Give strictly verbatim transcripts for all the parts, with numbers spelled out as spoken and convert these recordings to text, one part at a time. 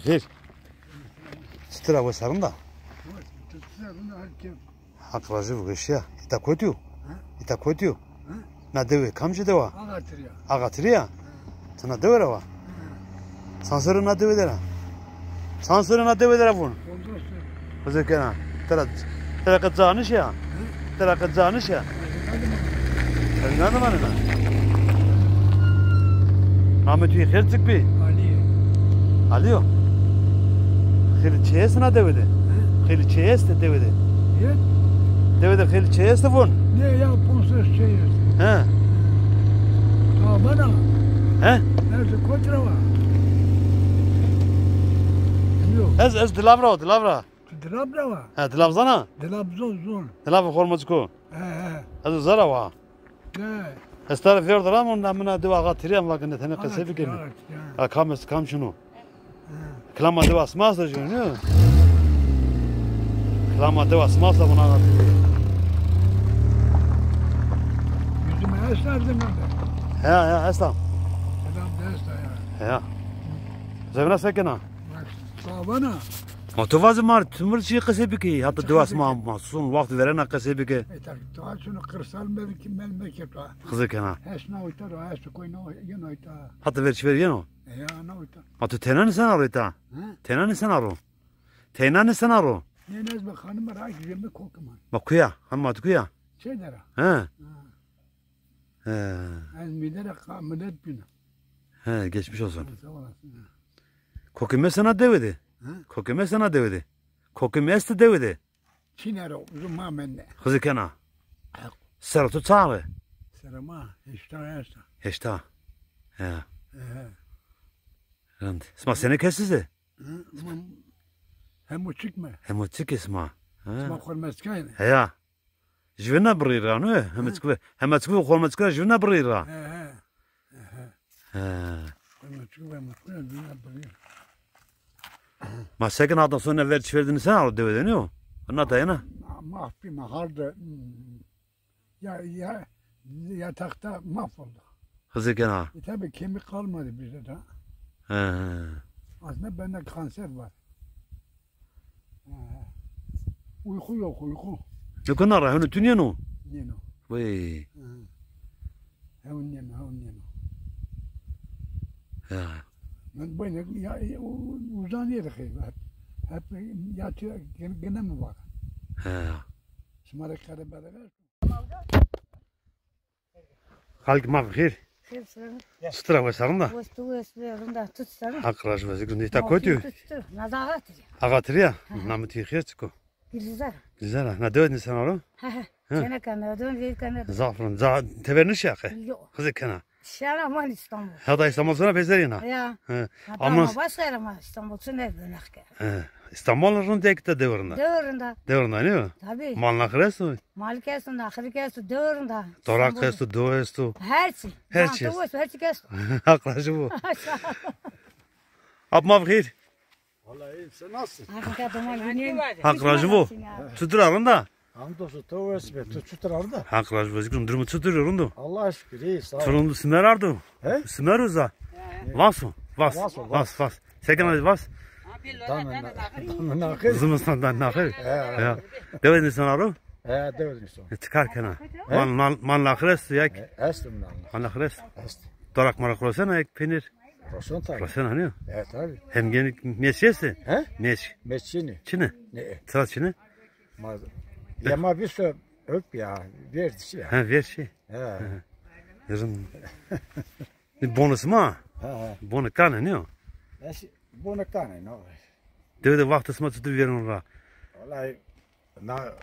Xêr. Çitur a, wes a, rind a? Haq rajî bo, weşîya. Îta kotî yo? Îta kotî yo? Na dewe, kamcî dewe a? Axatirî ya. Axatirî ya? Ti na dewe ra wa? Çand serrî na dewe der a? Çand serrî na dewe der a vûn? Xizir kena. Tera, tera qe ca nişe ya? Tera qe ca nişe ya? Ez nêdimane na. Namê tu yê xêr çik bî? Alî. Alî yo. Xeylê çê estê na dewe de? He? Xeylê çê estê dewe de? Ye? Dewe de xeylê çê estê vûn? Ne ya, ponc ses çê estê. He. Tamam ana. He? Nerede, kotî ra wa? Yok. Ez, ez Dilav ra wa, Dilav ra. Dilab ra wa? He, Dilav zana? Dilab zon, zon. Dilav Xormociko. He, he. Ez zara wa. He. Ez tera vêrdo ra mon, na mina dew Axatirî ya, vake ne tenê qesey bikeme. Axatirî ya. Ya, kam est, kam şino. He. Kilama dewa sima esta jî, ne? Kilama dewa sima esta, vûn Axatirî. Yüzüme esta, ardına da. He, he, esta. Selam de esta ya. He. Zewna se kena? Bak, babana. Ma tu vaze ma rê, tu mi rê çi qesey bikî? Hata dewa sima ma son, wext verena qesey bikî. E, tabii, tu açını kırsal belki mel meke tu. Xizir kena. Hes na oyta ro, hes koy no, yeno oyta. Hata ver çi ver yeno? E, ya, na oyta. Ma tu teyna nîsena ro îta? He? Teyna nîsena ro? Teyna nîsena ro? Ne, ne, ez be xanime ra ki jeme kokim a. Ma kuya? Xanima tu kuya? Çê der a. He. Ha. He. Ez mîde ra ka-, milet bîna. He, geçmiş olsun. Ha, sağ olasın. Kokê mi estê na dewe de? Ha? Kokê mi estê na dewe de? Kokê mi estê dewe de? Çinero, uzun ma mende. Xizir kena. Ha. Sera tu çand ê? Sera ma heşta esta. Heşta. He. He. Rind. Sima senê kesî se? Hı, ma hemo çik me. Hemo çik ê sima. Ha. Sima Xormocika yê. Heya. Jüvena birî ra, no? Heme çikve, heme çikve Xormocika jüvena birî ra. He, he. He. Xormocika ve Mocika jüvena birî ra. Ma sekin hata sona ver çi verdin sen al dewe de, no? Na tayena. Ma, ma, ma harda, hmm, ya, ya, yatakta mahvolduk. Xizir kena. E, tabii kemik kalmadı bizde de. He, he. Aslında bende kanser var. He. Uyku yok, uyku. Ne kadar, hunu tün yeno? Yeno. Vay. He. Hewn yeno, hewn yeno. Ya. Ben böyle ya, ya, u-, uzanıyorduk hep. Hep yatıyor, gene, gene mi var? He. Şımarık kare beraber. Xalk ma bi xêr. Xêr ser. Çitur a, wes a, rind a? Wes, tu wes, rind a, tu çitur a? Haq rajî bo, zikr. Îta kotî yo? Tu çitur? Na Axatirî ya. Axatirî ya? Hı hı. Namê tu yê xêr çik o? Gülizar. Gülizar a. Na dewe de nîsena ro? He, he. He. Çêneke mi, odon vêr keme. Zaf rind. Za tever nişiya qe? Yo. Xizir kena. Şena man İstanbul. Hata İstanbul sona peyser yena? Ya. He. Hata ama ma baş kere ma İstanbul çi ne denek ke. He. İstanbul rind a ki ta dewe rind a? Dewe rind a. Dewe rind a, ne? Tabii. Mal naxir esto? Malik esto, naxirî esto, dewe rind a. Toraq esto, dewe esto. Her çi. Her çi. Mantı esto, her çi esto. Haq rajî bo. Ap ma bi xêr. Vallahi iyiyim, sen nasılsın? Hakikaten, aman, bilmiyorum. Haq rajî bo. Çitur a, rind a? Hamdolsun, to wes be, tu çitur a, rind a? Haq rajî bo, zikr. Durumu çitur, rind o? Allah'a şükür, iyi, sağ ol. Tu rind o, simer ardo? He? Simer uza. Vas o, vas. Vas o, vas, vas. Sekin vas. Dame na-, dame naxir. Zimistan dame naxir. He. Ya. Dewe de nîsena ro? He, dewe de nîsena. E, çi kar kena? He? Mal, mal, mal naxir esto ya ki? He, esto mal. Mal naxir esto. Esto. Toraq moraq rosena ya ki, peynîr? Rosen tabii. Rosen, hani? E, tabii. Hem gene mêç estê? He? Mêç. Mêç çinî. Çinî? Ne? Çira çinî? Ma, ya ma vîst öp ya, verdi şey ya. Ha, ver şey. He. Hı hı. Yazın. Bonus ma? He, he. Bonus kanê, ne o? Bonus kanê, ne o? Dewe de wext sima çitur vêreno ra? Vallahi, na,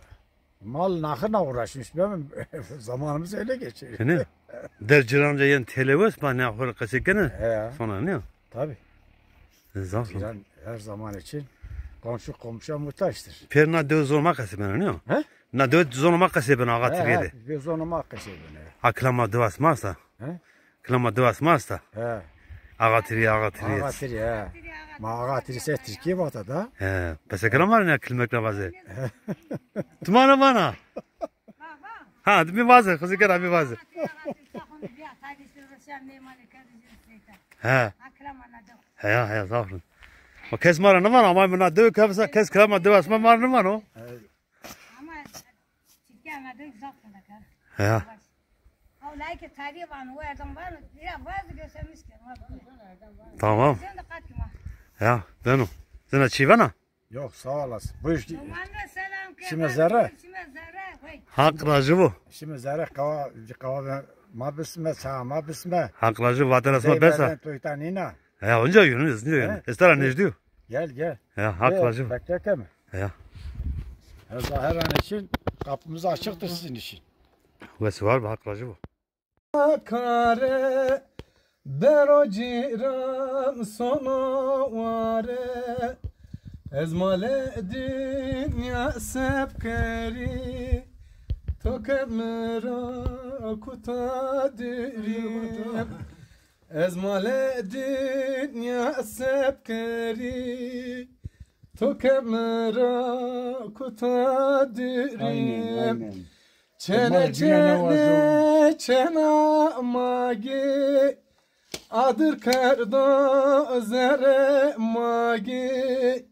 mal naxirna uğraşmış. Ben, zamanımız öyle geçiyor. Ne? Der cîran ra yen têlewes, ma ne xo rê qesey kenê. He. Sona, ne? Tabii. Zaf. Cîran her zaman için komşu komşuya muhtaçtır. Pêr na dewe zonê ma qesey bena, ne? He? Na dewe zonê ma qesey bena, Axatirîye de. He, he, zonê ma qesey bena. Ha, kilama dewa sima esta? He? Kilama dewa sima esta? He. Axatirîye, Axatirîye. Axatirîye, he. Ma Axatirîye se Tirkîye vata da. He. Pese kena ma rê na kilmek ra vaze. Tu ma ra vana. Ha, mi vaze, xizir kena mi vaze. He. Heya, heya, zaf rind. Ma kes ma ra nivano, ama mi na dewe kevsa, kes kilama dewe asma ma ra nivano. Ama Tirkiye ma dewe zaf fena. Ya. Ew layke tarî vano, o Erdem vano, ya vaz göstermiş ki. Tamam. Sen de kat ki ma. Ya, beno. Zina çî vana? Yok, sağ olasın. Bu iş Domanına selam. Şime zerre. Şime zerre. Vay. Haq rajî bo. Şime zerre, kawa, kawa ma bisme, ça ma bisme. Haq rajî, vatena sima besa. Toyta nîna. Ya, onca yönü, onca yönü. He? Estara necdiyo. Gel, gel. Ya, hak rajî bo. Bekle keme. Ya. Her zaman, her an için kapımız açıktır sizin için. Wes û war be, hak rajî bo. Kare, dero cîran sono ware, ez male dinya seb kerî, to ke mi ra kuta dirî. Ez male dinya seb kerî, to ke mi ra kuta dirî. Aynen, aynen. Çene, çene, çena magî, adir kerdo zerre magî.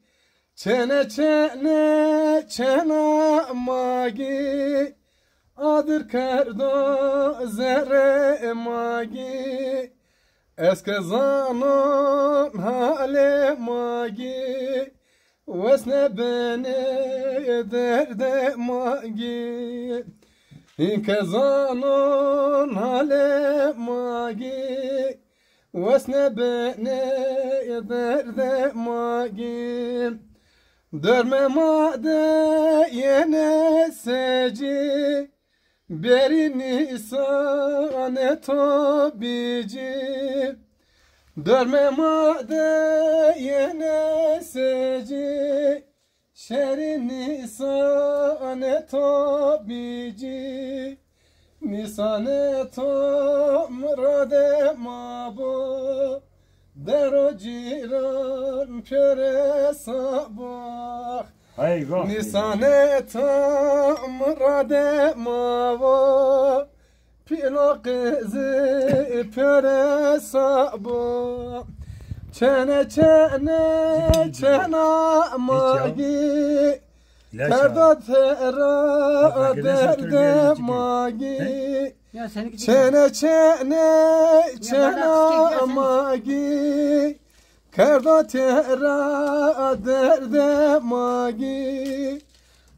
Çene, çene, çena magî, adir kerdo zerre magî. Ez ke zanon halê magî, wesne benê derdê magî. Hîn ke zanon halê magî, wesne benê derdê magî. Dormê ma de yenê secî, berî nîsanê to bîcî. Dormê ma de yenê secî, şerî nîsanê to bîcî. Nîsanê to miradê ma bo, dero cîran pêre sabah. Hay vah. Nîsanê to miradê ma bo, pîlo qizî pêre sabah. Çene, çene, çena magî, kerdo tera derdê magî. Çene, çene, çena magî, kerdo tera derdê magî.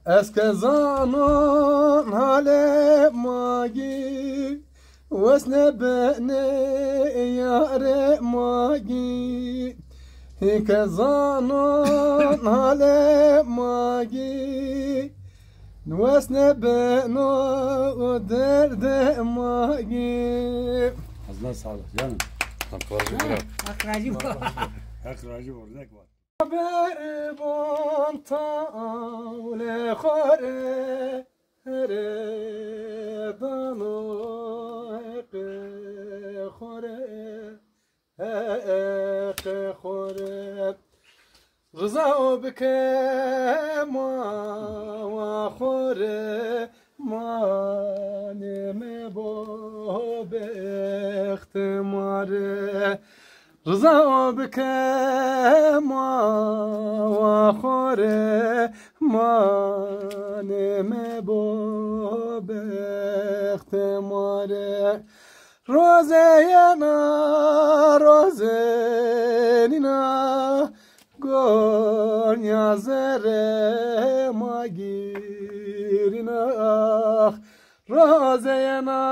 Ez ke zanon halê magî, wesne benê yarê magî. Hîn ke zanon halê magî, wesne beno derdê magî. Ağzına sağlık canım. Hak razî bo. Hak razî bo. Hak razî bo. Berbon tawlê xo rê, rê dano heqê xo rê, heqê xo rê. Riza o bike ma wa xo rê, ma nêmebo bextê ma rê. Riza o bike ma wa xo rê, ma nêmebo bextê ma rê. Rozeyena, rozenîna, gonya zerrê ma gîrîna. Rozeyena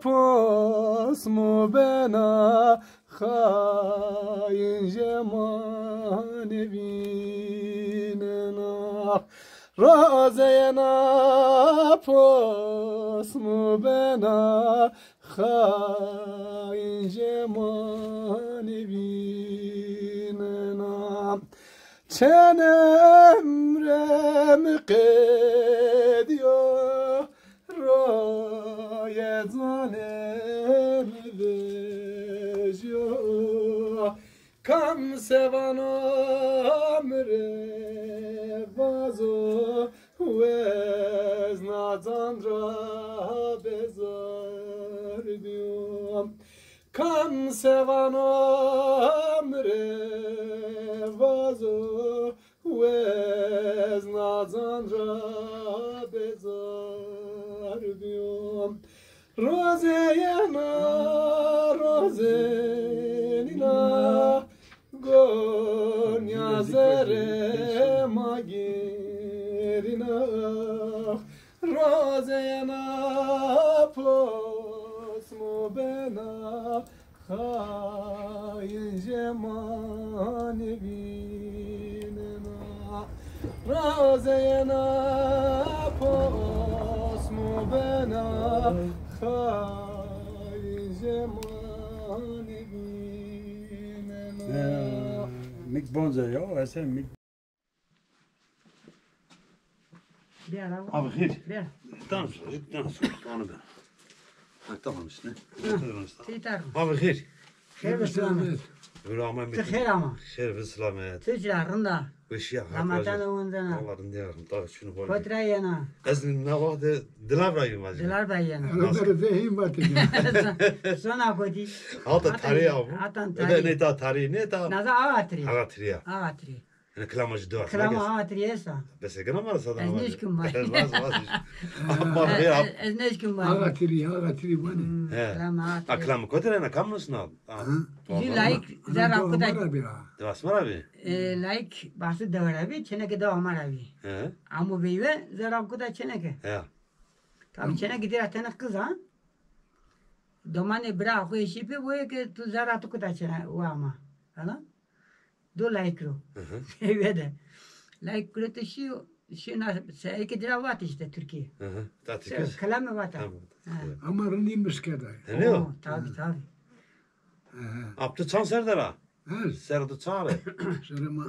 posmu bena, xayîn jê ma nêvînena. Rozeyena posmu bena, xayîn jê ma nêvînena. Çend emrê mi qedîyo, royê canê mi vejîyo. Kam sevano mi rê vazo, wezna can ra bezar bîyo. Kam sevano mi rê Wez nazan ra bezar biyom. Rozeyena, rozenina, gonya zere ma gerina. Rozeyena, posmo bena, xayin je ma nêvînena. Rozeyena, posmo bena, xayin je ma nêvînena. Mik bonca ya, esen mik. Abi xêr. Tamam, tamam, tamam. Ha, tamam işte. Tamam işte. Abi xêr. Xêr ve selamet. Öyle ama. Ti xêr ama. Xêr ve selamet. Ti ci ra, rind a? Weşîya. Ramazan windena. Allah rind ya. Tabii şunu var. Kotra yena. Ez ne vakti dilav ra yuma. Dilav ra yena. Öyle bir zehim var. Sona koti. Hatta tarih abi. Hatta tarih. Ne ta tarih, ne ta. Naza agatri. Agatri ya. Agatri. Ene kilama jî do. Kilama awa tirî esta. Bes e, gina ma ra sada. Ez nêşkim vay. Vaz, vaz. Ma xêr. Ez nêşkim vay. Awa tirî, awa tirî vanê. Kilama awa tirî. A, kilama kotî ra ena, kam nusna? Jû layik zerra kuda. Di asma ra bî? E, layik bahsê dewe ra bî, çêneke dewa ma ra bî. Amo veyve zerra kuda çêneke. He. Tabi çêneke dî ra tene qiz a. Domanê bira xo eşî pê, boye ke tu zerra tu kuda çêne wa ma. Falan. Do layik ro. Hı hı. Eve de. Layik kureto şîyo, şîyo na seyayê ke dira vat işte Tirkî. Hı hı. Ta Tirkî. Kelame vata. Tamam. Ha. Ama rindî miskeda. He, ne o? Oo, tabi, tabi. Hı hı. Ap tu çand ser dera? He. Ser tu çare. Serê ma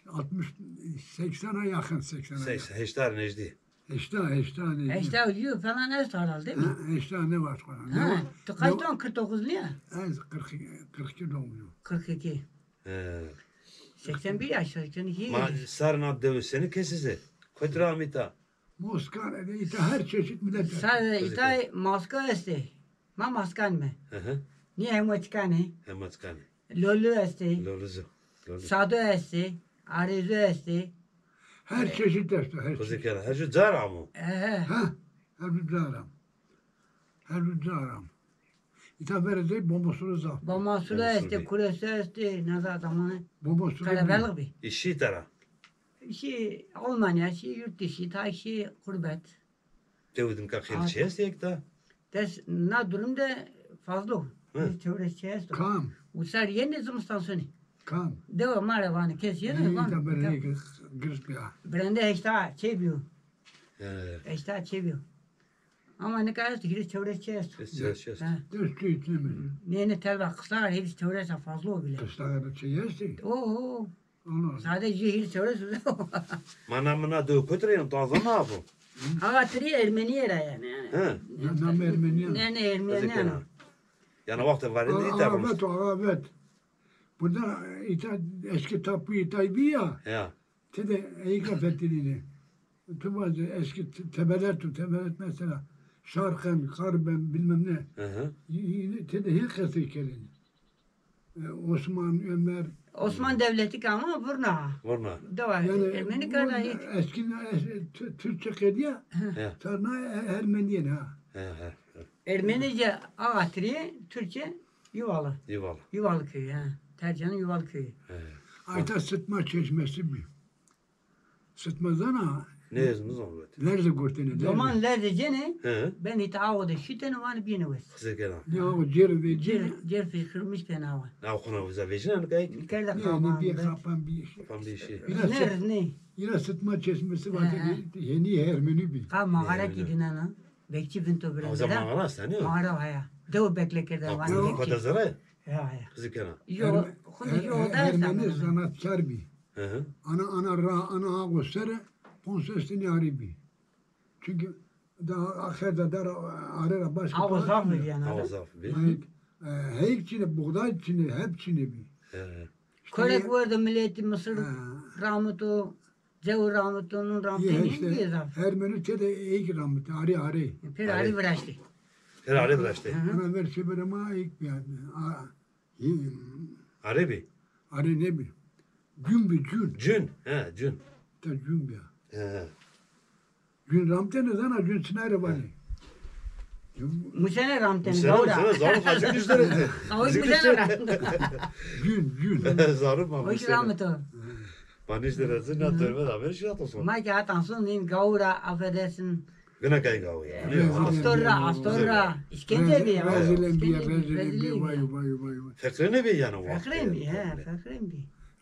altmış, seksena yakın, seksena yakın. Seksen, heşta nejdî. Heşta, heşta ne? Heşta û falan est herhalde, değil mi? Ha, heşta ne var falan? Ha, tu kaç doğum? Kırk dokuz niye? Ez kırk, kırk iki doğumluyum. Kırk iki. He. Seksen bir yaş, seksen iki. Ma serna dewe seni kesise. Kotra amita. Moskan, e, ita her çeşit millet. Sade ita maska este. Ma maskan me. Hı hı. Niye hemoçkane? Hemoçkane. Lolu estê. Loluzu. Lolu. Sado estê. Arêzu estê. Her çeşit esto, her çeşit. Kuzê kena. Her ju car amo. Ehe. Ha, her ju car am. Her ju car am. Îta verê de bombosulu zaf. Bombosulu estê, kuresi estê, neza zamanı. Bombosulu. Kalabalık bi. Îşî tera. Şî Almanya, şî yurt dışı, ta şî kurbet. Dewe de nika xêlî çi estê eke ta? Des na durum de fazla o. Hı. Çewres çi esto. Kam? Usar yenê zimistan sonê. Kam? Dewa ma ra vanê, kes yenê vanê. Ê, ta berê girişt bîya. Birende heşta çê bîyo. He. Heşta çê bîyo. Ama nika esto, hîris çewres çê esto. Hîris çewres çê esto. He. Des çê çê mi? Nê, nê, telva qisar hîris çewres a fazla o bile. Qisar çê estê? Oho. Sade jû hîris çewres uza. Ma na, mi na dewe kotî ra yeno, tu zana abo? Awa tirî Ermenîye ra yanî, yanî. He. Na, nam Ermenîye. Ne, ne, Ermenîye. Yanî wextê varêne îta. Awa vet, awa vet. Burada îta eski tapu îta bî ya. Ya. Tede eyka fetelîne. Tu vazê eski te-, tebelet tu, tebelet mesela. Şarqen, Karben, bilmem ne. Hı hı. Y-, y-, tede hîn qesey kerêne. E, Osman, Ömer. Osman Devleti ke ama vurna. Vurna. Dewa, yanî, Ermeni kerda hiç. Eski, es-, Tü-, Türkçe qedîya, hı, ta na e-, Ermenîyen ha. He, he, he. Ermenice Agatri, Türkçe Yuvalı. Yuvalı. Yuvalı köyü, ha. Tercan'ın Yuvalı köyü. He. Ayta Sıtma Çeşmesi mi? Sıtma zana. Ne ez mi zan vet. Lerze gurtene, lerze. Doman lerze cene, he, ben îta awo de şutene, vanê bîne wes. Qisê kena. Ne awo cêr vecîne. Cêr, cêr fişkirmiş kena awa. Ne awo xona uza vecîne, ne kay? Kerda kapan. Ne, ne, bir kapan bir şey. Kapan bir şey. Yine Sıtma Çeşmesi var, he, he, yeni Ermeni bir. Ka mağara ki dinana. Bekçi vinto bira. Uza mağara esta, ne? Mağara haya. Dew bekle kerda vanê bekçi. Kota zere? Ya, ya. Qisê kena. Yo, xo de yo da esta. Ermeni zanatkar bi. Hı hı. Ana, ana ra, ana ago sere, ponses tini arî bî. Çünkü daha axir de dar are ra baş. Awa zaf bî yanî. Awa zaf bî. Heyk, e, heyk çine, buğday çine, hep çine bî. He. Korek werdo milletî Mısır, he, ramito, cew ramito, nun ramito, işte, Ermeni tede heyk ramito, arî, arî. Pêr arî viraştî. Pêr arî viraştî. Hı hı. Ana ver çeberê ma heyk bî yanî. A, Arê bî? Arê nêbî. Cun bi cun. Cun, he, cun. Ta cun bi ya. He, he. Cun ramtene zana, cun çinay ra vanê. Musene ramtene, Musene, gawra. Musene, zarif ma, cun işte. Awi musene ra. Cun, cun. Zarif ma, musene. Hoş ramto. Panişte rezil na torbe da ver şirat olsun. Ma ki hatan son din gawra affedersin. Gına kay gawra. Astor ra, astor ra. İşkence bi ya. Rezil bi, rezil bi. Vay, vay, vay, vay. Feqrene bi yani. Feqren bi, he, feqren bi.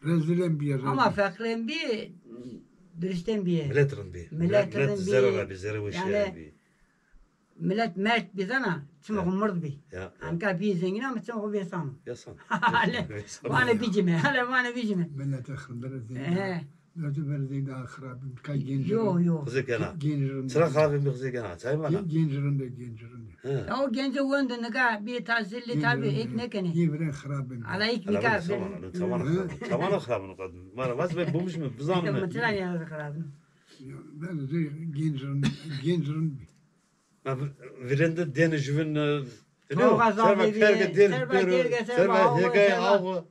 Rezil bi ya. Ama feqren bi, duristen bi. Millet rind bi. Millet rind bi. Zerre bi, zerre weşi bi. Millet mert bi zana, çimê xo mird bî. Anka bî zengîn ama çimê xo vêsano. Vêsano. Hale vane bicime, hale vane bicime. Millet xindere zengîn. He. Millet bere zengîn daha xirab bî. Ka genc. Yo, yo. Qizê kena. Genc rinde. Çira xirab bî qizê kena? Çay mana? Genc rinde, genc rinde. Ya o gence wende nika bî tahsilli tabi ek nêkenê. Yê vire xirab bî. Ala ek nika. Çawana xirab bî. Mara vaz ve bulmuş mu? Bizanım. Mıtıra ya xirab bî. Ben de genc rinde, genc rinde bî. Ma virende dêne jüvin, e, qawğa zaf bî, serba derge, serba hêgay awa.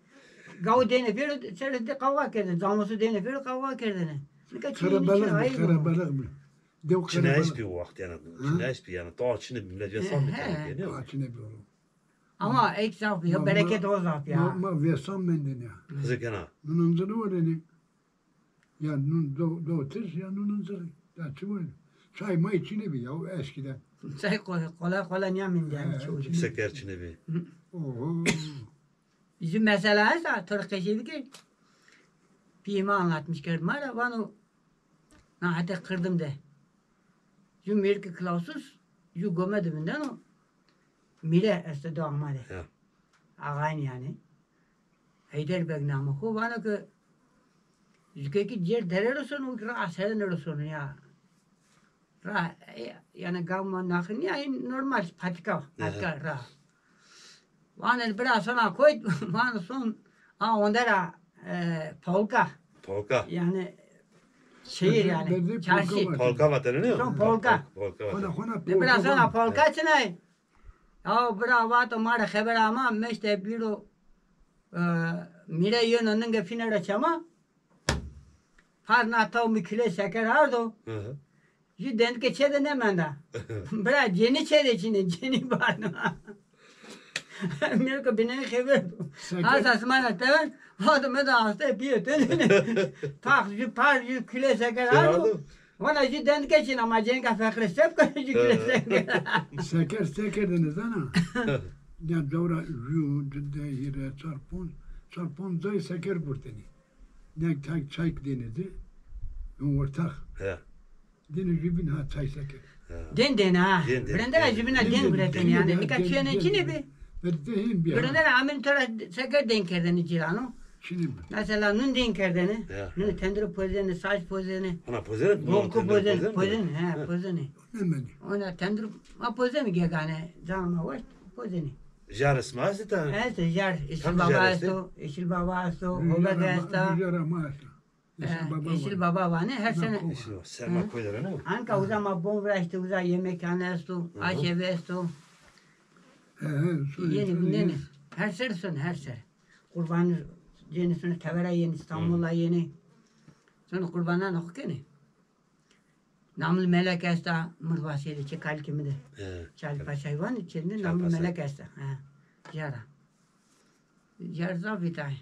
Gaw dêne pêro, serê de qawğa kerdene, camosu dêne pêro qawğa kerdene. Nika çinî çinî ayıp. Karabalix bî. Dew karabalix. Çinayış bî o waxt yani. Çinayış bî yani. Doğa çinî bî, millet vêsan bî yani. Doğa çinî bî. Ama ek zaf bî ya, bereket o zaf ya. Ma vêsan mendene ya. Qizê kena. Nun ancî ne var yani? Ya nun do, do tir ya nun ancî. Ya çi var? Çay may çinî bî ya eskiden. Çay kolay kolay nîya mendî yani çoğu. Şeker çinî bî. Oho. Jü mesela esta, to rê qesey bikir. Pîyê ma anlatmış kerd ma ra, vano, na hetê Qirdim de. Jü mêrikê Klausûs, jü gome de vindeno, mîre esto do ama de. Axayîn yanî. Heyder Beg namê xo, vano ke jükeki cêr dere ro sono, ra serene ro sono ya. Ra, e, yani gama naxi nîya, normal patika, patika ra. Vanê bira sona koyt, vanê son, a, onde ra, e, polka. Polka. Yani şehir yani, çarşı. Polka vatene ne? Son polka. Polka vatene. Bira sona polka çinay. Ya bira vato ma rê xeber ama, meşte bîro, e, mîre yeno ninge fîne ra çema. Par na taw mi kîle şeker ardo. Jü dendike çê de nêmenda. Bira cênî çê de çinê, cênî bardo. Mîrko binenî xeber. Hasa sima ra tever, vato mi de astê pîyê tenê. Tax jü par jü kîle şeker ardo. Vana jü dendike çin ama cênîka feqîre se bikerê jü kîle şeker. Şeker se kerdêne zana. Ya dewra jü, di, di, hîrê, çar, ponc, çar, ponc cayî şeker gurtêne. Neg tak çayk dêne ci. Yon ortax. He. Dêne jübîn ha çay şeker. Dên dêne ha. Virende ra jübîna dên guretêne yani. Nika çîyêne çinê bî. Virende ra amên to ra şeker dên kerdêne cîrano. Çinê bî. Mesela nun dên kerdêne. Nun tendiro pozêne, saç pozêne. Ana pozêne? Bonku pozêne, pozêne, he, pozêne. Ona tendiro ma pozêne gegane. Cana ma waşt pozêne. Jar esma estê ta? Esto, jar. Îşil Baba esto, Îşil Baba esto, Hobek esta. Îşil Baba vanê, her sene. Serma koy de ra ne? Anka uza ma bon viraştê, uza yemekhane esto, aşevi esto. Yenî vindêne. Her ser son, her ser. Qurbanî yenî, son tevera yenî, Îstanbul ra yenî. Son qurbanan xo kenê. Namil Melek esta, mird vasê de, çê kalikê mi de. He. Çalî Paşayî vanê, çê de Namil Melek esta. He. Jara. Jar zaf vîtay.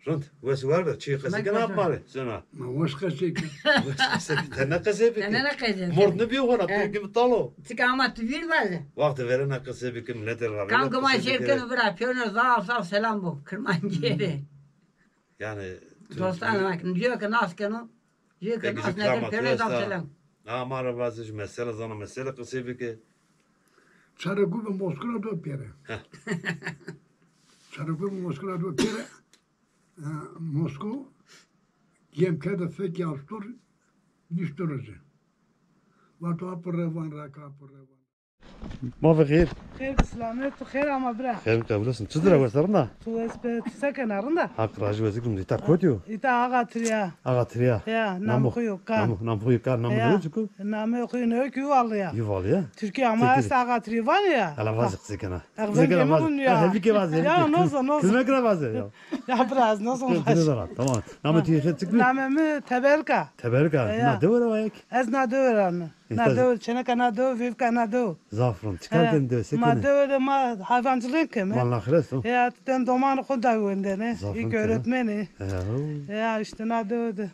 Rind. Wes war be, çi qesey kena ma rê, zona. Ma wes qesey ke. Wes qesey ke, tene qesey bike. Tene qesey bike. Mord nêbîyo hona, tu kim talo. Çika ama tu vîr vaze. Wextê verêne qesey bike, miletê ra. Kam ke ma şêr keno vira, pêrune zaf zaf selam bo. Kirmancîye rê. Yani, dostan, diyor ki nas keno. Jê ke nas nêkerd, pêro zaf selam. Na ma ra vaze, jü mesela zana, mesela qesey bike. Çarê Gube Moskura do pêre. Çarê Gube Moskura do pêre. E, Mosko gem kerde fekê astor, nişto roje. Vato apo revan ra ka, apo revan. Ma ve xêr. Xêr bi selamet, tu xêr ama bira. Xêr qebul olsun. Çi dira wes rind a? Tu wes be, tu se kena, rind a? Haq rajî wes ikrim, îta kotî yo? Îta Axa Tiriya. Axa Tiriya. Ya, namê xo yo ka. Namê xo yo ka, namê xo yo çiko? Namê xo yo ki Yuvalı ya. Yuvalı ya. Türkiye ama est Axa Tiriya vanê ya. Ala vaze qisê kena. Qisê kena vaze. Hevî ke vaze. Ya, noza, noza. Kizme kira vaze ya. Ya biraz, nasıl olmaz? Tamam. Namê tu yê xêr çik bi? Namê mi Teberka. Teberka. Ya. Na dewe ra wa ya ki? Ez na dewe ra mi. Na dewe, çeneka na dewe, vêvka na dewe. Zaf rind. Çikar kenê dewe, se kenê? Ma dewe de ma hayvancılığın keme. Mal naxir esto? Ya, ten domanê xo da wendene. Zaf rind. İlk öğretmeni. Ya. Ya, işte na dewe de.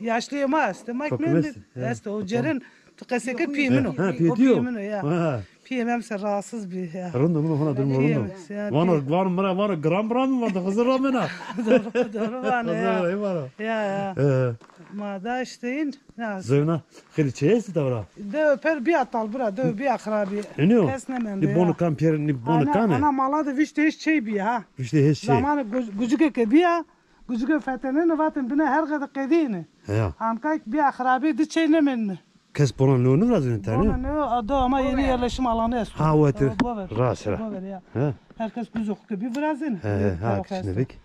Yaşlı ma este. Ma kime esto? O ceren tu qeseke pîyê min o. Ha, pîyê to yo? Pîyê min o ya. Pîyê mi emser rahatsız bi ya. Rind o, min hona durum rind o. Vano, vano mi ra, vano giran bira mi vano, Xizir ramena. Doğru, doğru vano ya. Xizir ramena. Ya, ya. Ma da işte in. Zewna, xeylê çê estê dewe ra? Dewe per bîya tal bira, dewe bîya xirabî. Hênî yo? Kes nêmendo ya. Nî bono kan pîyer, nî bono kan e? Ana mala de vîştê heşt çey bîya ha. Vîştê heşt çey. Zamanê guc-, gucike ke bîya, gucike fetenêne, vatên bine herge de qedîyêne. Ya. Anka bîya xirabî, di çey nêmenine. Kes bona nêo nêvirazêne tenê? Bona nêo, a, do ama yeni yerleşim alanı esto. Ha, o etir. Bover. Rast ra. Bover ya. He. Herkes kuzu xo ke bî virazêne. He, he, ha, kiçinek.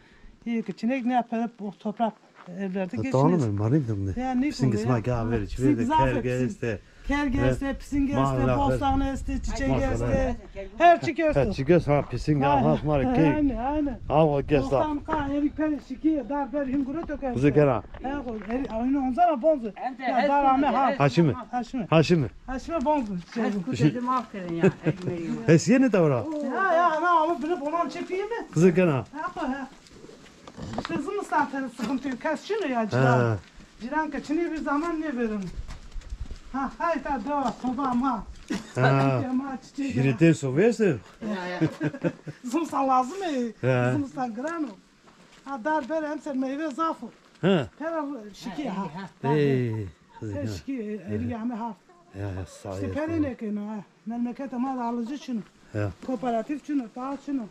Yê kiçinek ne yapar, o toprak evlerde geçiniyor. Tamam, marî de. Ya, ne pisîng sima ke aver, çi de kerge este. Kerge este, pisîng este, bostan este, çiçek este. Her çik esto. Her çik esto, ha, pisîng, ha, ha, sima ke. Aynen, aynen. Ha, o gesta. Bostan ka, erik per, şikî, dar ber, hingure töker. Kuzu kena. He, o, eri, aynı onzara bonzu. Ya, dar ame ha. Haşimi. Haşimi. Haşimi. Haşimi bonzu. Şey. Kuzu dedim aferin ya, ekmeğim. Hesiyeni tavra. Ya, ya, ana, ama bile bonan çepiyi mi? Kuzu kena. Ha, ha. İşte zimistan tene sıkıntı yok. Kes çino ya ciran. Ha. Ciran ke çinê bir zaman ne verin. Ha, hay ta dewa, soba ama. Ha. Ama çiçek. Şirîtê sobê se. Ya, ya. Zimistan lazım e. Ya. Zimistan giran o. Ha, dar ber emser meyve zaf o. Ha. Pera şikî ha. Ey, her şikî eri yame ha. Ya, ya, sağ ol. İşte perê nêkeno ha. Memleketa ma de alıcı çino. Ya. Kooperatif çino, ta çino.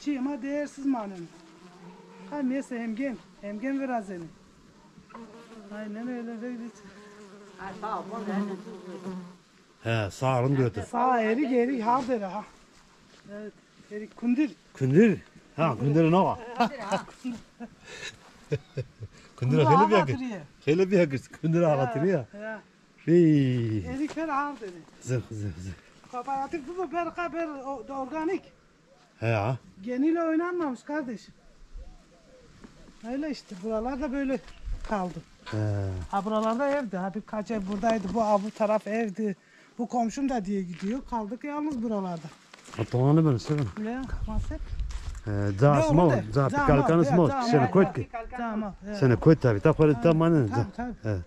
Çi ma değersiz maneno. Ha, neyse, hemgên, hemgên virazêne. Aynen öyle, böyle. Ha, sağ ol. He, sağ olun götür. Sağ ol, erik, erik, ha, dere ha. Evet, erik, kundir. Kundir? Ha, kundir ne var? Kundir xeylê bîya kir. Xeylê bîya kir. Kundir ha, hatırı ya. Ya. Hey. Erik ver ağır dedi. Zır, zır, zır. Kooperatif bu, ber, ber o-, organik. He ya. Geniyle oynanmamış kardeş. Öyle işte, buralar da böyle kaldı. He. Ha, buralarda evdi. Ha, birkaç ev buradaydı. Bu, ha, bu taraf evdi. Bu komşum da diye gidiyor. Kaldık yalnız buralarda. Ha, tamam, ben severim. Ya, maalesef. He, ca sima, ca pikalkan sima, sene kot ki. Tamam. Sene kot tabii. Ta para ta manen. Tabii, tabii.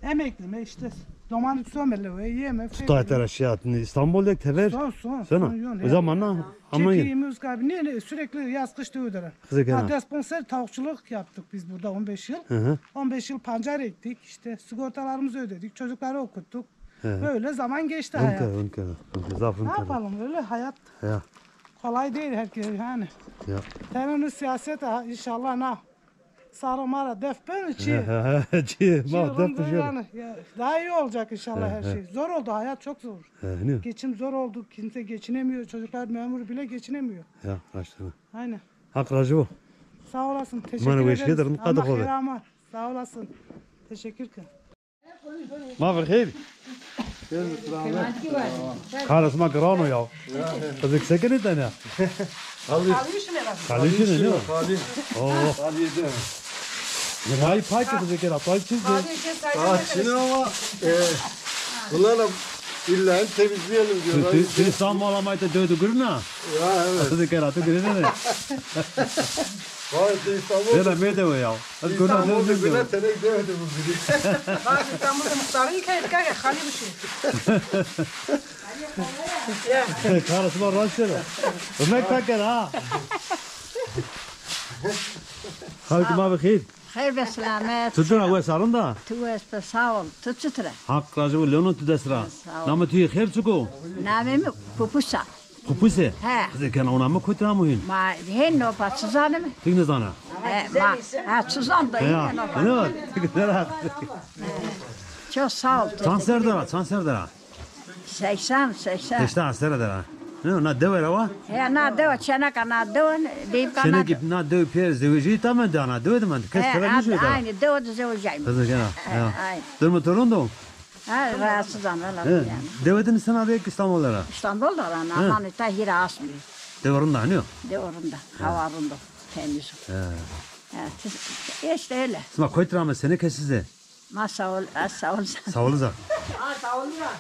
Emekli mi işte? Domanik somele ve yeme. Tutay tera şiyat, İstanbul dek tever. Son, son, son. O zaman ama. Çekeyim Özgür abi. Niye, niye sürekli yaz kış da ödere? Ha, desponser tavukçuluk yaptık biz burada on beş yıl. Hı hı. On beş yıl pancar ektik. İşte sigortalarımızı ödedik. Çocukları okuttuk. Hı hı. Böyle zaman geçti hayat. Zaf. Ne yapalım? Öyle hayat. Ya. Kolay değil herkes yani. Ya. Tenê siyaset ha, inşallah na. Sara mara def ben çi. Çi, ma def yani. Ya, daha iyi olacak inşallah her şey. Zor oldu, hayat çok zor. Geçim zor oldu. Kimse geçinemiyor. Çocuklar memur bile geçinemiyor. Ya, başlama. Aynen. Hak razı ol. Sağ olasın. Teşekkür ederiz. Ama xêr ama. Sağ olasın. Teşekkür ki. Ma ve xêr. Kara sima giran o ya. Qizêk se kenê tenya? Kalî. Kalî şinê, ne? Kalî. Oh. Yemeği pay ki qizêk ra pay çi? Aa, çin ama, e, bunlar da illa hem temizleyelim diyorlar. Ti, ti, ti İstanbul ama işte dödü gürna. Ya, evet. Qizêk ra tu gürne. Vay, ti İstanbul. Bena mede o ya. Ez gona dedim. Bile tenek demedim bu biri. Bak, İstanbul'da muhtarın ki, ki, ki, hali bir şey. Ya. Karışma raştera. Ömek taker ha. Halk ma bi xeyr. Xeyr ve selamet. Çitur a, wes a, rind a? Tu wes be, sağ ol. Tu çitur a? Haq razı ol, leono tu dest ra. Sağ ol. Namê tu yê xêr çik o? Namê mi Pupusa. Pupuse? He. Qizê kena, ona mi kotî ra amo hîn? Ma hên no pa çi zanîme? Tik nêzana? He, ma, ha, çi zan da hên no pa. Çok sağ ol. Çand ser der a, çand ser der a? Seksen, seksen. Seksen sere der a. Ne, na dewe ra wa? He, na dewe, çeneka na dewe, beyim kana. Çenekî na dewe pêr zewejî ta mende, na dewe de mende. Kes tera nişo da. Aynı dewe de zewejîyayım. Kızı gene. He, ya. Aynı. Durumu to rind o? Ha, rahatsız ama öyle yani. Dewe de nisena de ki İstanbul ra? İstanbul da ra, ama ta hîra asmî. Dewe rind a, ne? Dewe rind a. Hava rind o. Temiz o. He. Ha, işte öyle. Sima koyt ra ame, sene kesî zî? Ma sağ ol, ha, sağ ol. Sağ ol za.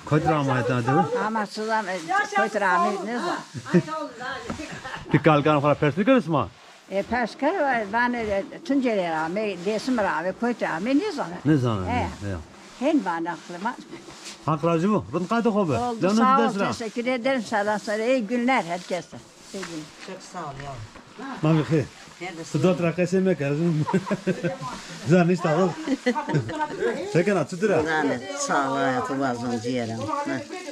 Koyt ra ame ta dewe? Ama Suzan, e, koyt ra ame, ne za? Ti kalkan xo ra pers nêkero sima? E, pers kero, e, vanê, e, Tunceli ra ame, Dêsim ra ame, koyt ra ame, nêzana. Nêzana, e, ya. Hên vanê aqlê ma. Haq razî bo. Rind qaytê xo bi. Oldu, sağ ol, teşekkür ederim, selam söyle. İyi günler herkese. İyi günler. Çok sağ ol ya. Ma bi xêr. Ti dot ra qesey meke, ez zanîşta xo. Sekena, çitur a? Zanê, sağlığa tu vazon cîyera.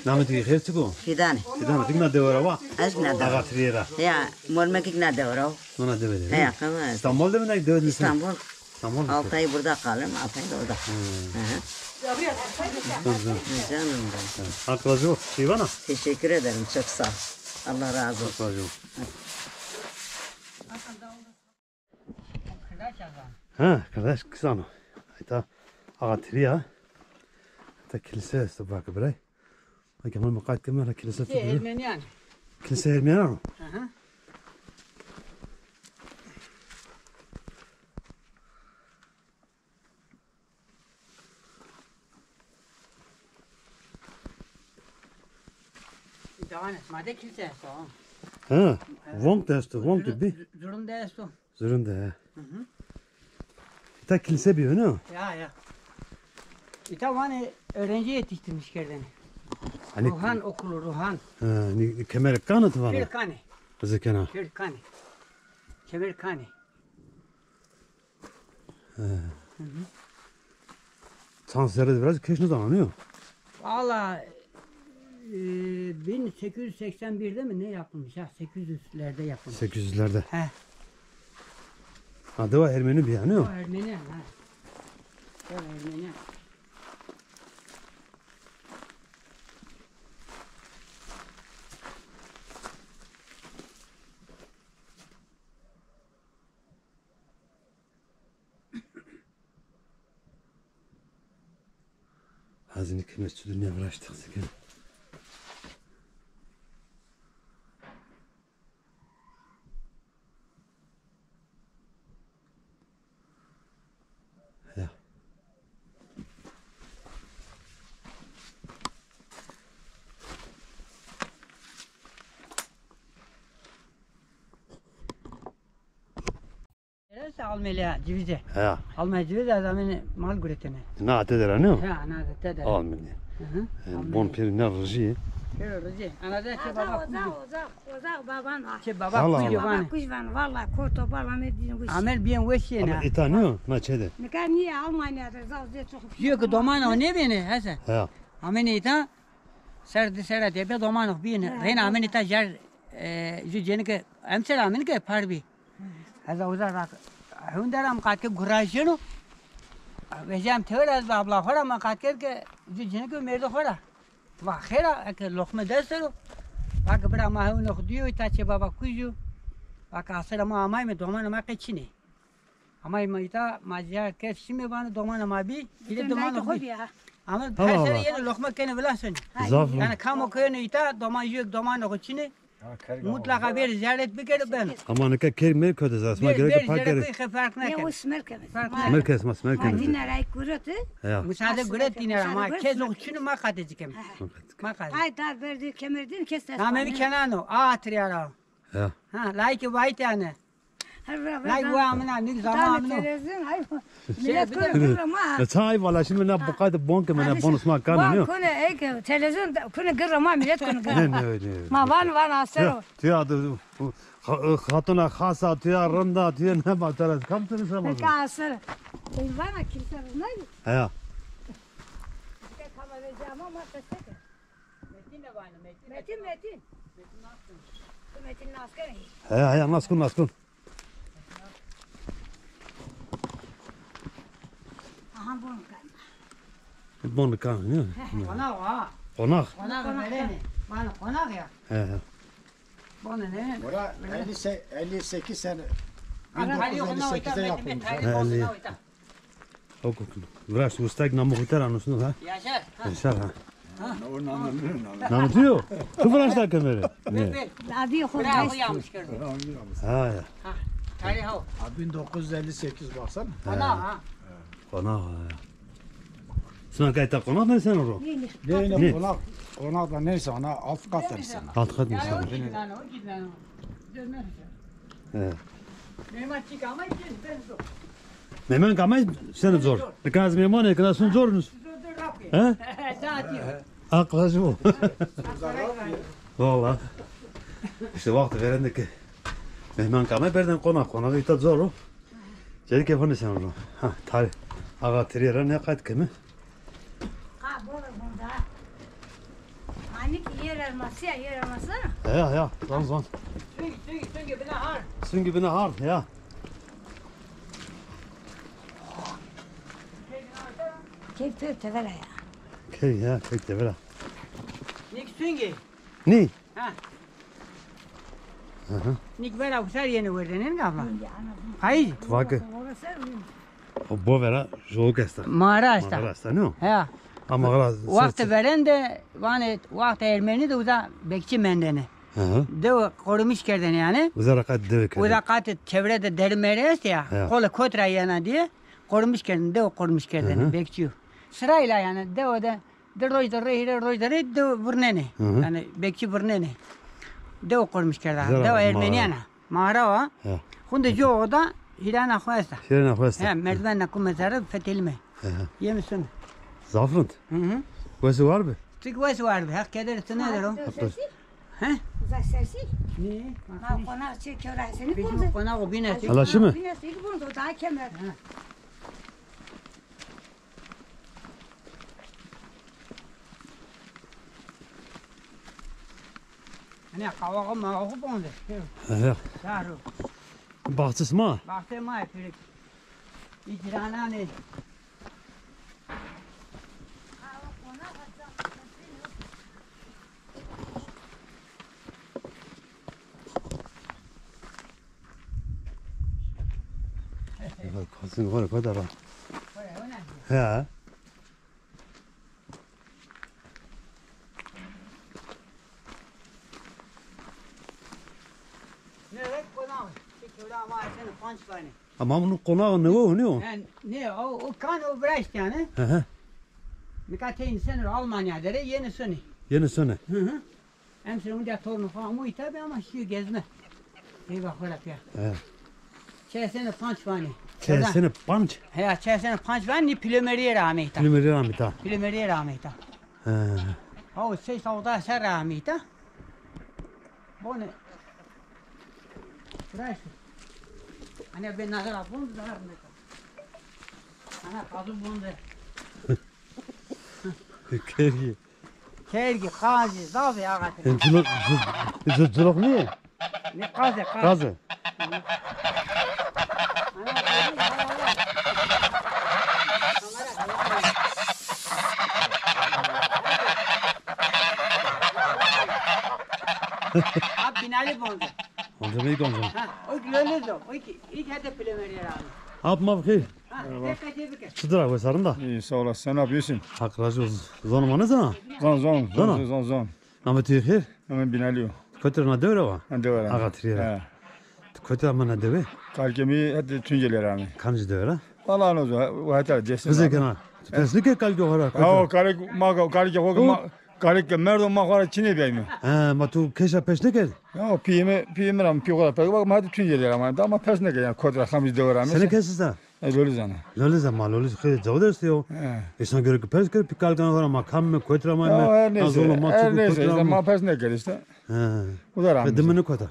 Namê ti xêr, çik o? Fîdanê. Fîdanê, ti kî na dewe ra wa? Ez kî na dewe ra. Axa Tirîye ra. Ya, mor mi kî na dewe ra. Ona dewe de. He, ya, qema. İstanbul de mi, na dewe de? İstanbul. İstanbul. Altı ay burada kalırım, altı ay da orada. Hı hı. Canım benim. Hak razı olsun. Şey bana. Teşekkür ederim, çok sağ ol. Allah razı olsun. Hak razı olsun. Ha, kardeş, kısa mı? Ayta axa Tirîya. Ayta kilise esto, bak burayı. Ay, Kemal, mi qayt keme ra kilise. Ermeniyan. Kilise Ermeniyan o? Hı hı. Dewan est, ma de kilise esto. Ha, vonk de esto, vonk de bî. Zurun de esto. Zurun de, he. Hı hı. Îta kilise bîyo, no? Ya, ya. Îta vanê öğrenci yetiştirmiş kerdene. Hani Ruhan okulu, Ruhan. Ha, ni, kemer kanê ti vana? Pêr kanê. Qizê kena. Pêr kanê. Kemer kanê. He. Hı hı. Çand serre de biraz keş nêzana, nîyo? Valla, e, bin sekiz yüz seksen birde mi ne yapılmış ha? Sekiz yüzlerde yapılmış. Sekiz yüzlerde. He. Ha, dewa Ermeni bî ya, nîyo? Dewa Ermeni, ha. Dewa Ermeni. Hazine kime stüdyo ne uğraştık sikin. Ya. Neresi Almanya, Civiz'e? He. Almanya, Civiz'e, adamın mal üretene. Na te dera, ne? He, ana te dera. Almanya. Hı hı. E, Almanya. Bon peri ne rıji? Peri rıji. Ana da şey baba. Ozak, ozak, ozak baban var. Şey baba. Allah Allah. Baba kuş van, vallahi korto bala me din kuş. Amel bien weş yena. Ama ita ne o? Na çede. Nika niye Almanya'da zazde çok. Diyor ki doman o ne beni, Hasan? He. Amel ita. Ser di sera tepîya domanox bîne. Reyna amêne ta jar, e, ju cenike emser amêne ke par bî. Ez uza ra hûn der am qat ke gurajeno. Vejam tever ez abla xora ma qat ke ju cenike merdo xora. Va xera eke loxme dest ro. Va ke bira ma hûn ox diyo ta çê baba kuju. Va ke asera ma amayme domano ma qe çine. Ama ma îta ma zîyar kes şîme vanê domana ma bî. Hîrê domana xo bî. Ama her sere yenê loqma kenê vila senî. Zaf. Yanî kam o ke yenê îta doman, yek domana xo çinê. Mutlaqa bêrê ziyaret bikerê beno. Ama nika key mêr kewte zaf. Ma gerek par kerê. Fark nêkenê. Mêr kes, ma mêr kenê. Dîne ra guretî. Ya. Musade guret dîne ra ma kes o çinê ma qatê ci keme. Ma qatê. Ay dar berdî kemerdîn kes. Namê mi Kenan o. A Tirîya ra. Ya. Ha, layikê vaytê ane. Nay wa amina, nik zaman amino. Televizyon, ay. Millet kune gırra ma. Ya çay valla şimdi ne bu kadar bon ki mene bon usma kanı ne? Kune ek televizyon kune gırra ma millet kune gırra. Ne ne ne. Ma van van asero. Tüya da hatuna xasa tüya rında tüya ne ma teras kam tüya sama. Ka asero. Vana kimse ne? Ya. Kamera cama ma kastete. Metin de vanê, Metin. Metin, Metin. Metin nas kenê. Ti Metin nas kenê? He, he, nas kun, nas kun. Aha, bon kan. Bon kan, ne? Ana wa. Qonax. Qonax verene. Bana qonax ya. He, he. Bana ne? Ora elli se-, elli sekiz sene. Ana, bin dokuz yüz elli sekizde yapılmış. He, elli. Oku. Viraşt ustak namı huter anusunu ha. Yaşar. Ha. Yaşar ha. Namı diyor. Tu viraşt da kemeri. Ne? Abi yok. Bravo, yanlış gördüm. Ha ya. Ha. Tarih o. Ha, bin dokuz yüz elli sekiz baksana. Qonax ha. Qonax ha. Sima kayta qonax ne sen oro? Ne ne, qonax, qonax da neyse, ana alt kat neyse. Alt kat neyse. Ya, o gitmen o, gitmen o. Dönmez. He. Mehman çık ama gel, ben zor. Mehman kamay sen zor. Zor. Nikaz mehman ekna sun zor nus. Zor, zor, rap. He? Daha diyor. Aklacı bu. Valla. İşte vakti verende ki. Mehman kamay berden qonax, qonax ita zor o. Cedi ke fani sen ro. Ha, tarih. Axa tirîye ra ne qayt kemi? Ha, bol bunda. Ani ki yer elması ya, yer elması. Ya, ya, zan, zan. Süngü, süngü, süngü bine har. Süngü bine har, ya. Kek tö tevela ya. Kek ya, kek tevela. Nik süngü. Ni? Ha. Hı hı. Nik vera usar yeni verdenen gafla. Hayır. Vake. O bo vera joluk esta. Mağara esta. Mağara esta, no? Ha. Ama mağara. Vakti verende, vane, vakti Ermeni de uza bekçi mendene. Hı hı. Dewe korumuş kerdene yani. Uza rakat dewe kerdene. Uza kat çevrede deri meri est ya. Ya. Kole kotra yana diye korumuş kerdene, dewe korumuş kerdene, hı hı, bekçi. Sırayla yani dewe de Di roj de rê, hîrê roj de rê, di vurnenê. Hı hı. Yani bekçi vurnenê. Dew qurmiş kerda. Zera dewa Ermenîyan a. Mağara wa. Ya. Xunde jo oda hîrana xo esta. Hîrana xo esta. He, merdiven na ku mezara fetelime. He, he. Yemi sun. Zaf rind. Hı hı. Wesi war bi? Tik wesi war bi. Haq keder tu ne dero? He? Uza sersi? Ne? Ma qonax çê kewra Hesenî bonde. Qonax o bine. Hala şimdi? Bine sik bonde, daha kemer. Ha. Hani kavağı mavağı bonde. Evet. Daru. Bahçesi ma? Bahçe ma, pirik. İcranane. Kazın var, kadar var. He. Ne, konağı, şey, kewra ama sen panç tane. Ama bunun konağı ne o, ne o? Yani, ne, o, o kan o viraşt yani. Hı hı. Nika te insan Almanya dere, yeni soni. Yeni soni. Hı hı. Em sene unca tornu falan mu tabi ama şu gezme. Eyvah, bırak ya. He. Çesene panç vani. Çesene panç? He, çesene panç vani, ni plomeriye ra ameyta. Plomeriye ra ameyta. Plomeriye ra ameyta. He. Ha, o ses avda ser ra ameyta. Bone. Bırak. Hani ben nazar abon zarar ne? Ana kazım bonde. Kergi. Kergi, qazî, zaf ê axa. Hem cilok, cil-, cil-, cilok nîye? Nê, qaz ê, qaz. Qaz ê. Ab Binalî bonde. Onca mey gonca. Ha, o ki lolez o. O ki, ilk hete pile veriyor abi. Ab ma bixêr. Merhaba. Çidir abi, sarın da? İyi, sağ olasın. Sen ne yapıyorsun? Hak razı olsun. Zonê ma nêzana? Zon, zon. Zona? Zon, zon, zon. Namê tu xêr? Namê Binalî yo. Kotî ra na dewe ra wa? Ha, dewe ra. Axa tirîye ra. He. Tu kotî ra ma na dewe? Kalkê mi hetê Tuncelî ra amê. Kamcî dewe ra? Valla no zo, o heta Dêrsim ra. Bize kena. Tu pers nêkerd kalkê xo ra? Ha, o kalk ma, kalkê xo ma, kalkê merdo ma xo ra çinê beyme. He, ma tu keşa pers nêkerd? Ya, pîyê mi, pîyê mi ra, pîyê xo ra pers, bak, ma hetê Tuncelî ra amê. Da ma pers nêkerd, yani, kotî ra kamcî dewe ra amê. Senê kes esta? E, Lolizan a. Lolizan, ma Loliz xeylê cawid esto yo. He. Îsan gere ke pers kerd, pi kalkan xo ra ma kam me, kotî ra ma me, ya, her neyse, ma her neyse, kotî ra işte ma pers nêkerd işte. He. Uza ra. Dime nêkota?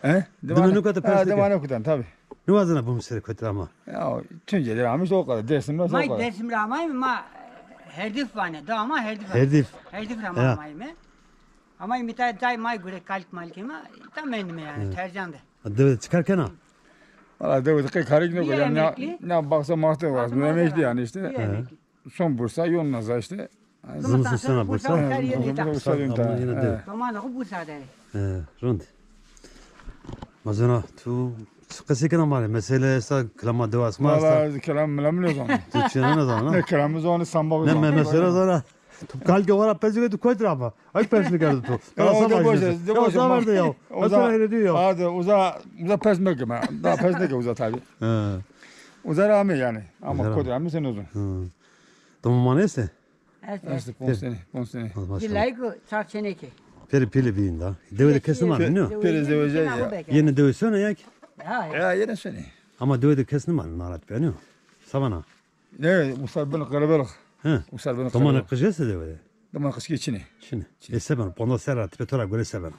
He? Dime nêkota pers nêkerd? Dime nêkotan, tabi. Nêwazena bim serê kotî ra ma. Ya, Tuncelî ra amê işte o kadar, Dêrsim ra o kadar. Ma Dêrsim ra amayme, ma Herdîf vanê, do ama Herdîf. Herdîf. Herdîf ra ma amayme. Ama mi ta cay may gure kalk malkê ma, ta mendime yani, Tercan de. Dewe de çi kar kena? Valla dewe de qey karî nêkena. Ne, ne baxsa maxte var. Emeklî yani işte. Son Bursa, yon naza işte. Zimiston sena Bursa? Zimiston sena Bursa. Ama yine de. Domanê xo Bursa de. E, rind. Mazena, tu çi qesey kena ma rê? Mesele esta, kilama dewa sima esta? Valla kelam milam nêzana. Tu çi nêzana, ha? Ne kelamî zana, samba zana. Ne me-, mesele zana. Tu kalke wara pes ke tu kotî ra ma. Ay pes nêkerdo tu. Ya, o de boş, de boş. Ya, uza ver de ya. Uza, hadi, uza, uza pes meke ma. Daha pes neke uza tabi. He. Uza ra ame yanî. Ama kotî ra ame sen uzun. Hı. Tamam, ma neyse. Estê. Estê, ponc senî, ponc senî. Maşallah. Cîlayî ku çar çênekê. Pêrê pîlî bîyîn da. Dewe de kes nêmaneno? Pêrê zewecîya. Yenê dewe sona ya ki? Ya, ya. Ya, yenê sonê. Ama dewe de kes nêmaneno, narat beno. Savana. Ne, usar bin qelebelik. He. Usar bin qelebelik. Domanê qij estê dewe de? Domanê qij ke çinê. Çinê. Çinê. E, se beno, ponda serra, tipe to ra gore se beno?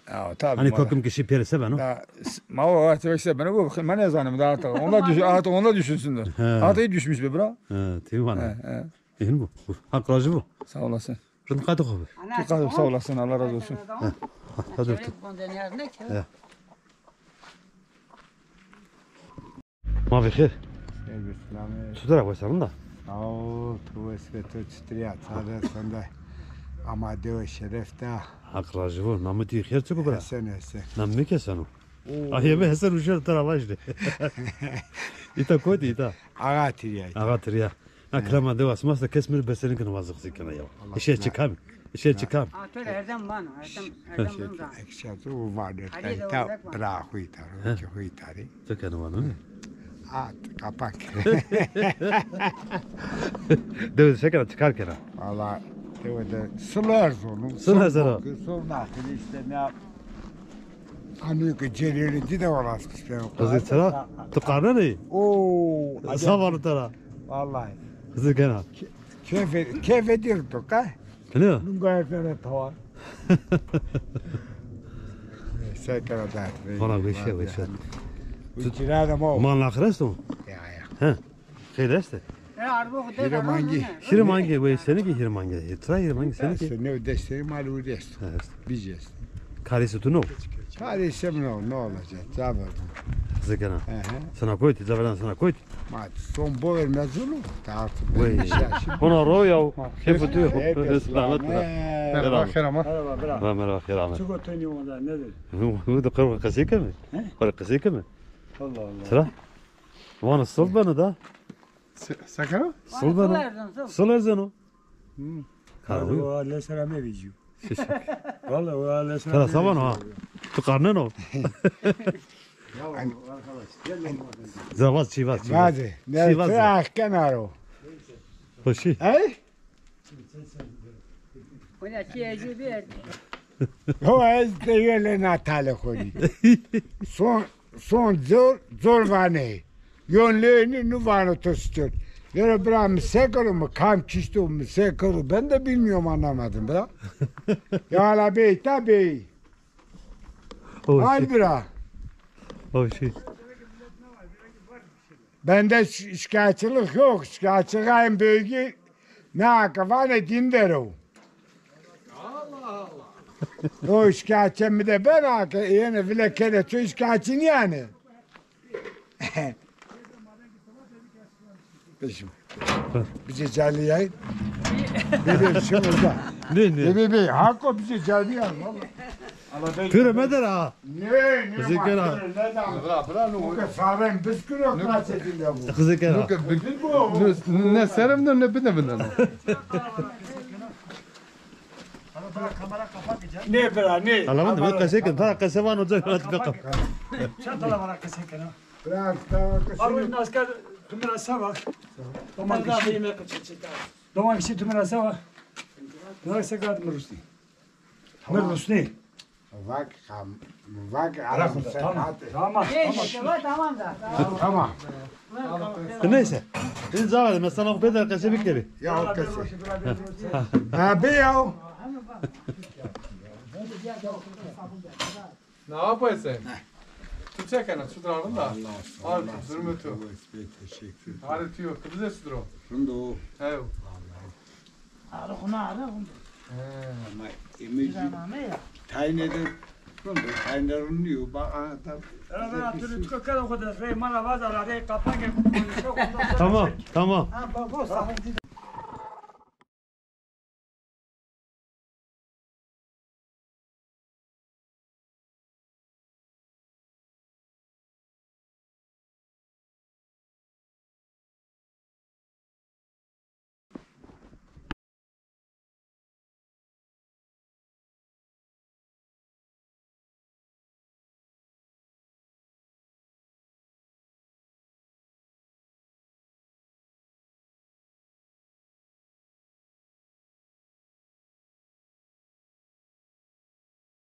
Ya, tabii. Hani kokim kişi pêrê se beno? Ya, s-, ma o artık se beno, bu, ma nêzanim da artık. Onlar düşün, artık onlar düşünsünler. He. Artık düşmüş be bira. He, tamam. He, he. Hin bu. Hak razı bu. Sağ olasın. Rind qatê xo bi. Tu qatê, sağ olasın, Allah razı olsun. He. Ha, ha, dur, dur. He. Ma bi xêr. Xêr bi selamê. Çutir a, wes a, rind a? Sağ ol, tu wes be, tu çutir ya? Sade sonde. Ama dewe şeref da. Hak razı bo. Namê tu xêr çik o bira? Hesen, Hesen. Namê mi Hesen o? Oo. Ay, ebe Hesen Uşer tera vajde. Îta kotî îta? Axa Tirya. Axa Tirya. Na kilama dewa sima esta, kes mi rê besenî keno, vazix zî kena ya. Îşê çi kam? Îşê çi kam? A, to her zaman vano, her zaman, her zaman vano. Ekşa tu vano, ta bira xo îta ro, ki xo îta rê. To keno vano, ne? At, kapak. Dewe de se kena, çi kar kena? Valla, dewe de sil erzonu. Sil erzonu. Sil naxilî, işte ne yap? Anî ke cerênî dî de wala spîspe. Qizî tira, tu qarnenê? Oo, sağ ol tira. Vallahi. Qizî kena. Keyfe, keyfe dir tu ka? Ne? Nunga ertene tawa. Sekera da. Valla weşe, weşe. Bu kira da mo. Mal naxir esto? Ya, ya. He. Xêr estê? E, arbo xo de. Hîrê mangî. Hîrê mangî, wey senî kî hîrê mangî? Hîrê, tira hîrê mangî senî kî? Estê, new destê mal û dest. He, estê. Bîc estê. Karê se tu no? Karê se mi no, ne olacak? Caver. Qizê kena. He, he. Sena koyt, caveran sena koyt. Ma son bover mezunu. Ta artık. Wey. Hona ro ya. Keyf tu yo. Selamet. Merhaba, xêr ama. Merhaba, bira. Merhaba, xêr ama. Çiko tenî onda, nedir? Bu da qesey keme. He? Qesey keme. Allah Allah. Sıra? Vano sil beno da. Se-, se keno? Sil beno. Sil erzeno. Hmm. Ka o, o le sera mevecîyo. Valla o le sera. Tera savan ha. Tu qarneno. Zavaz çi vaz çi vaz. Vaze. Çi vaz. Tera kenaro. Hoşi. Hey? Ona çi ecû bir. Ho ez de yele na tale xo rî. Son, son zor, zor vanê. Yon lênî nu vano to siçot. Vero bira mi se kero, mi kam kişto, mi se kero. Ben de bilmiyorum, anlamadım bira. Ya la bey, ta bey. Hadi bira. Hoşi. Bende şi-, şikayetçilik yok. Şikayetçiliğin bölge ne hakkı var ne din der o. O şikayetçi mi de ben hakkı, yani bile kere çok şikayetçi yani. Peşim. Bize canlı yayın. Bebeğim, şey burada. Ne, ne? Bebeğim, Hako bize canlı yayın, vallahi. Pêro meder ha. Ne, ne? Qizê kena. Bira, bira, no. Bu kadar sarın, biz kilo kaç edin de bu. Qizê kena. Ne serim de ne bine bine no. Ne bira, ne? Ala ben de qesey ken, ta qesey vano ca. Çanta la bana qesey kena. Biraz daha kısa. Abi, naskar, tu mi ra se va? Doman kişî. Doman kişî, tu mi ra se va? Doman kişî, kar mi rusnî. Mi rusnî. Vak, kam, vak, ara, tamam, tamam. Tamam, tamam da. Tamam. Neyse. Biz zahmet, mesela bu kadar kese bir kere. Ya, o kese. Ha, be ya. Ne yapayım sen? Tu çekene, tu duralım da. Allah Allah. Al, durma tu. Teşekkür. Hadi tu yok, bize su duro. Rind o. He. Arık ne arık? He. Ama emeci tayine de, rind o, tayine rind o. Bak, aha da. Era ben atürü tuka kere o kadar. Rey mala vaza la, rey kapange. Tamam, tamam. Ha, bak, bu sabun.